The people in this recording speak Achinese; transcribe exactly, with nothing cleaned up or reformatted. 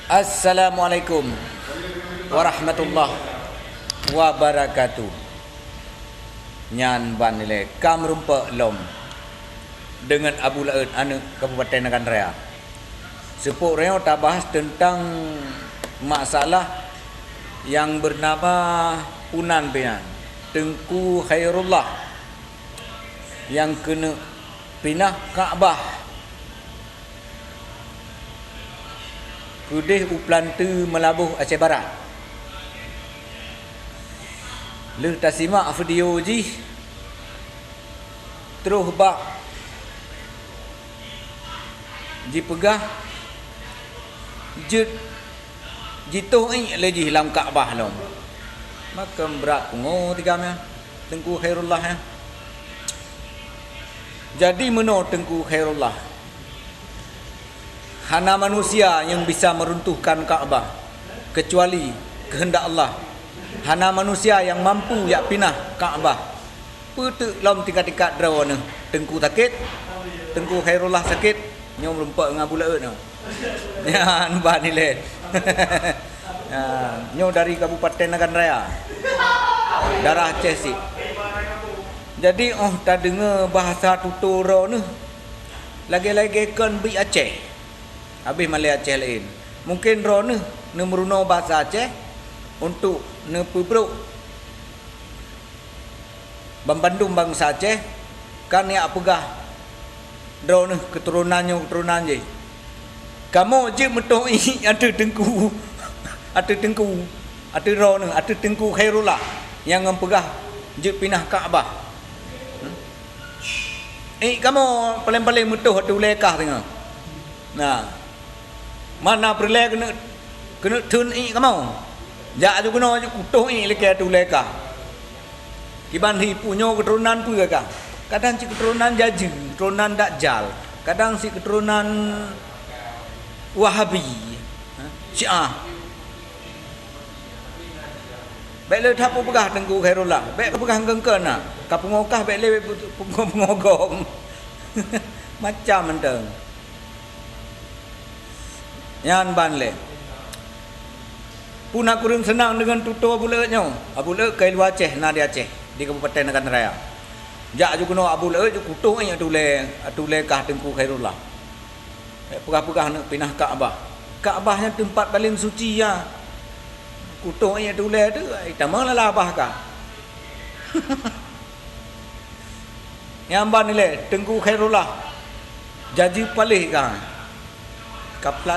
Assalamualaikum warahmatullahi wabarakatuh. Nyan ban ilée ka meurumpok lom deungon Abu Laôt, aneuk Kabupaten Nagan Raya. Seupôt reunyoe tabahas teuntang masalah nyang beunama punan pih nyan, Teungku Khairullah nyang keuneuk pinah Ka'bah keudeh u Plante Meulaboh, Aceh Barat. Lheueh tasimak video jih, troh bak jipeugah jeuet jitoh iék lé jih lam Ka'bah lom. Makam brat pungo tigam nyan, Teungku Khairullah nyan. Jadi meunoe Teungku Khairullah, hana manusia nyang bisa meuruntuhkan Ka'bah keucuali keuheundak Allah. Hana manusia nyang mampu jak pinah Ka'bah. Peuteuk lom tingkat-tingkat droeneuh, Teungku sakét, Teungku Khairullah sakét, nyoe meurumpok ngon Abu Laôt nyoe. Nyan ban ilée. Ha, nyoe dari Kabupaten Nagan Raya. Darah Aceh sit. Jadi óh tadeungoe bahasa tutoe droeneuh, lagée-lagée kon biek Aceh. Habéh malée Aceh laén. Mungken droeneuh neumeurunoe bahasa Aceh untuk neupeubrok banmandum bansa Aceh, kan jak peugah droeneuh keuturonan nyoe keuturonan jéh. Kamoe jeuet meutoh iék ateueh Teungku, ateueh Teungku, ateueh droeneuh, ateueh Teungku Khairullah nyang ngon peugah jeuet pinah Ka'bah. Hmm? Iék kamoe paleng-paleng meutoh ateueh ulée kah teungoh. Nah, mana peureulée keuneuk, keuneuk theun iék kamoe? Jak aju keunoe aju kutoh iék lé keu ateueh ulée kah. Kiban hi peue nyoe keuturonan peue kah? Kadang cit keuturonan Jajeue, keuturonan Dajjal, kadang cit keuturonan Wahabi, ha, Syiah. Bék lé that peugah Teungku Khairullah, bék peugah engkeue-engkeue na. Ka pungo kah bék lé pungo-pungo gong. Macam mantong. Nyan ban lé. Peue na kureueng seunang deungon tutoe Abu Laôt nyoe? Abu Laôt ka i luwa Aceh, na di Aceh, di Kabupaten Nagan Raya. Jak aju keunoe Abu Laôt aju kutoh iék ateueh ulée, ateueh ulée kah Teungku Khairullah. Bék peugah-peugah neuk pinah Ka'bah. Ka'bah nyan teumpat paleng suci nyan. Kutoh iék ateueh ulée teuh, ai tamong lalah babah kah. Nyan ban ilée Teungku Khairullah. Jajeue paléh kah. Ka plat